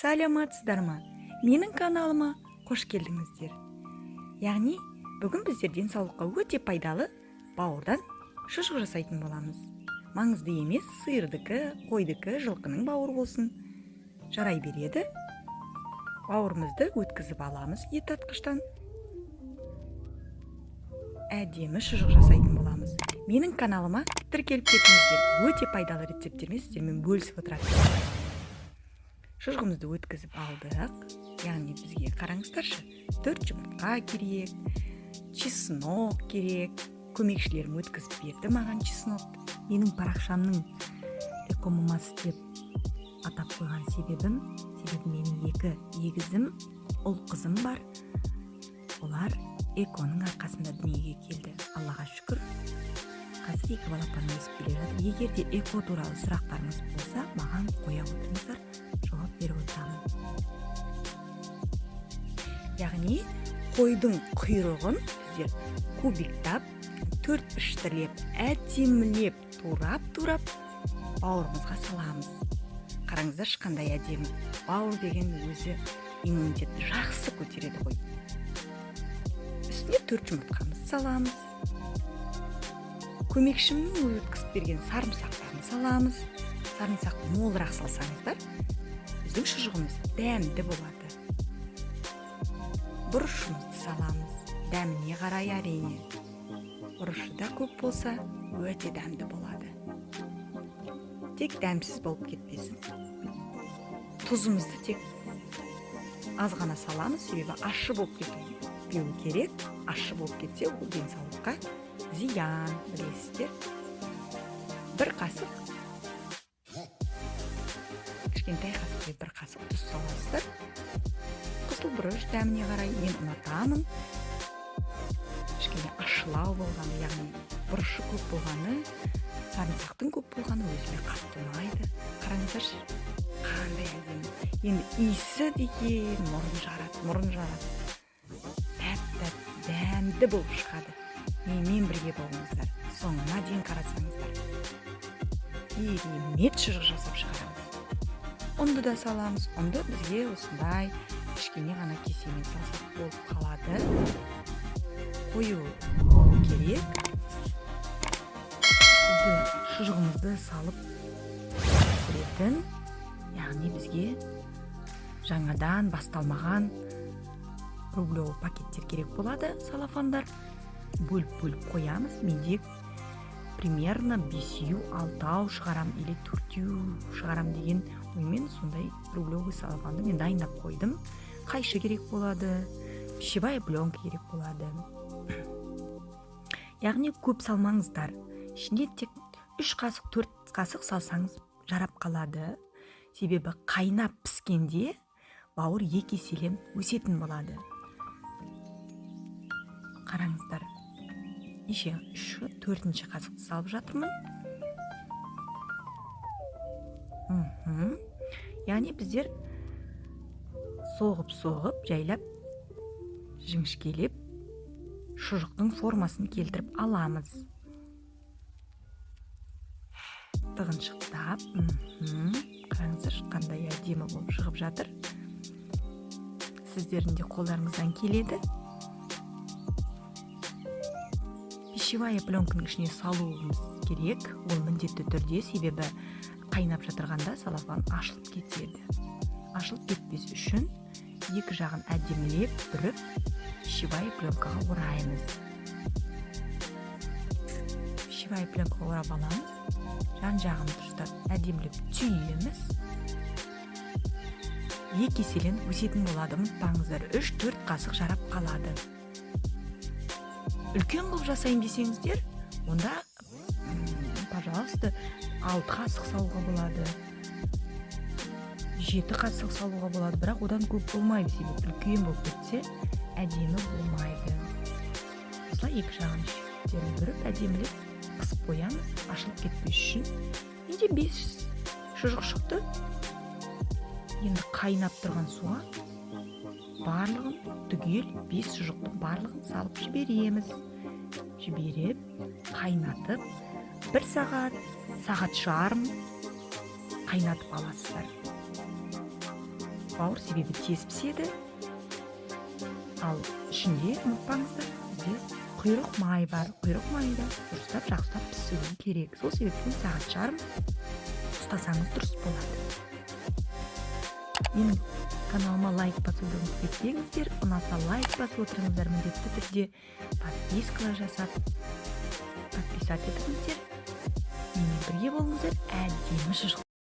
Саламатсыздар ма? Менің каналыма қош келдіңіздер. Яғни бүгін біздер денсаулыққа өте пайдалы бауырдан шұжық жасайтын боламыз. Маңызды емес, сиырдікі, қойдікі, жылқының бауыры болсын, жарай береді. Бауырымызды өткізіп аламыз ет татқыштан. Әдемі шұжық жасайтын боламыз. Менің каналыма тіркеліп кетіңіздер. Өте пайдалы рецепттермен сіздермен бөлісіп отырамын. Шұжығымызды өткізіп алдық. Яғни бізге, қараңыздаршы, төрт жұмыртқа керек, чеснок керек. Көмекшілерім өткізіп берді маған чеснокты. Менің парақшамның «Экомамасы» деп атап қойған себебім, себебі менің екі егізім, ұл қызым бар. Олар ЭКО-ның арқасында дүниеге келді. Аллаға шүкір, қазір екі балапаным өсіп келе жатыр. Егер де ЭКО туралы сұрақтарыңыз болса, маған қоя отырыңыздар, жауап беріп отырамын. Яғни қойдың құйрығын біздер кубиктап, төрт үштілеп, әдемілеп турап турап бауырымызға саламыз. Қараңыздаршы, қандай әдемі! Бауыр деген өзі иммунитетті жақсы көтереді ғой. Үстіне төрт жұмыртқамызды саламыз, көмекшімнің өткізіп берген сарымсақтарын саламыз. Сарымсақты молырақ салсаңыздар, біздің шұжығымыз дәмді болады. Бұрышымызды саламыз, дәміне қарай әрине. Бұрышы да көп болса, өте дәмді болады, тек дәмсіз болып кетпесін. Тұзымызды тек аз ғана саламыз, себебі ащы болып кетпеуі керек. Ащы болып кетсе, ол денсаулыққа зиян, білесіздер. Бір қасық, кішкентай қасықпен бір қасық тұз саласыздар. Қызыл бұрыш дәміне қарай. Мен ұнатамын кішкене ащылау болғаны, яғни бұрышы көп болғаны, сарымсақтың көп болғаны өзіме қатты ұнайды. Қараңыздаршы, қандай әдемі! Енді иісі деген мұрын жарады, мұрын жарады. Тәп тәтті, дәмді болып шығады. Менімен бірге болыңыздар, соңына дейін қарасаңыздар, керемет шұжық жасап шығарамыз. Ұнды да саламыз. Ұнды бізге осындай кішкене ғана кесемен салсақ болып қалады, қою болу керек. Бізді шұжығымызды салып пісіретін, яғни бізге жаңадан басталмаған рублевый пакеттер керек болады, целлофандар бөліп бөліп қоямыз. Менде примерно бесеу, алтау шығарам или төртеу шығарам деген оймен сондай рублевый целлофанды мен дайындап қойдым. Қайшы керек болады, пищевая пленка керек болады. Яғни көп салмаңыздар, ішіне тек үш қасық, төрт қасық салсаңыз, жарап қалады, себебі қайнап піскенде бауыр екі еселеніп өсетін болады. Қараңыздар, неше, үш, төртінші қасықты салып жатырмын. Яғни біздер соғып соғып, жайлап, жіңішкелеп шұжықтың формасын келтіріп аламыз, тығыншықтап. Қараңыздаршы, қандай әдемі болып шығып жатыр! Сіздердің де қолдарыңыздан келеді. Пищевая пленканың ішіне салуымыз керек ол міндетті түрде, себебі қайнап жатырғанда целлофан ашылып кетеді. Ашылып кетпес үшін екі жағын әдемілеп бүріп, пищевая пленкаға ораймыз. Пищевая пленкаға орап аламыз, жан жағын дұрыстап, әдемілеп түйеміз. Екі еселеніп өсетін болады, ұмытпаңыздар, үш төрт қасық жарап қалады. Үлкен қылып жасайын десеңіздер, онда пожалуйста, алты қасық салуға болады, жеті қасық салуға болады, бірақ одан көп болмайды, себебі үлкен болып кетсе, әдемі болмайды. Осылай екі жағын, шеттерін бүріп, әдемілеп қысып қоямыз ашылып кетпес үшін. Менде бес шұжық шықты. Енді қайнап тұрған суға барлығын түгел, бес шұжықтың барлығын салып жібереміз. Жіберіп, қайнатып, бір сағат, сағат жарым қайнатып аласыздар. Бауыр себебі тез піседі. Ал ішінде, ұмытпаңыздар, бізде құйрық май бар. Құйрық майы да дұрыстап, жақсылап пісуі керек. Сол себептен сағат жарым ұстасаңыз, дұрыс болады. Менің каналыма лайк басуды ұмытып кетпеңіздер. Ұнаса, лайк басып отырыңыздар. Міндетті түрде подпискалар жасап, подписать етіңіздер. Менімен бірге болыңыздар. Әдемі шұжық.